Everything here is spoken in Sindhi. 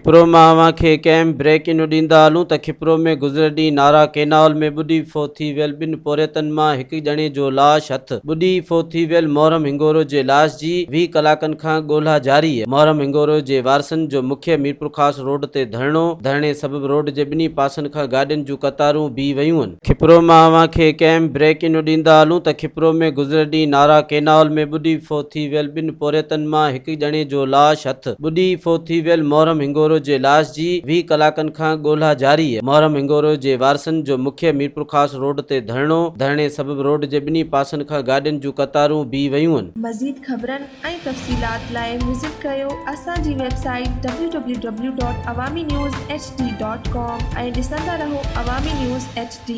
کپرو مان اوهان کي ڪنهن بريڪ انو ڏيندا هلون ته کپرو ۾ گذريل ڏينهن نارا ڪينال ۾ ٻڏي فوت ٿي ويل ٻن پورهيتن مان هڪ ڄڻي جو لاش هٿ ٻڏي فوت ٿي ويل محرم هنگورو جي لاش جي 20 ڪلاڪن کان ڳولها جاري محرم هنگورو جي وارثن جو مکيه ميرپورخاص روڊ تي ڌرڻو، ڌرڻي سبب روڊ جي ٻنهي پاسن کان گاڏين جون قطارون بيهي ويون. کپرو مان اوهان کي ڪنهن بريڪ انو ڏيندا هلون ته کپرو ۾ گذريل ڏينهن نارا ڪينال ۾ ٻڏي فوت ٿي ويل ٻن پورهيتن مان هڪ ڄڻي جو لاش هٿ ٻڏي فوت ٿي ويل محرم هنگورو جي لاش جي 20 ڪلاڪن کان ڳولها جاري محرم هنگورو جي وارثن جو مکيه ميرپورخاص روڊ تي ڌرڻو، ڌرڻي سبب روڊ جي ٻنهي پاسن کان گاڏين جون قطارون بيهي ويون. مزيد خبرن ۽ تفصيلات لاء وزٽ ڪريو اسان جي website W W W dot Awami news H D dot com ۽ ڏسندا رهو عوامي نيوز ايڇ ڊي.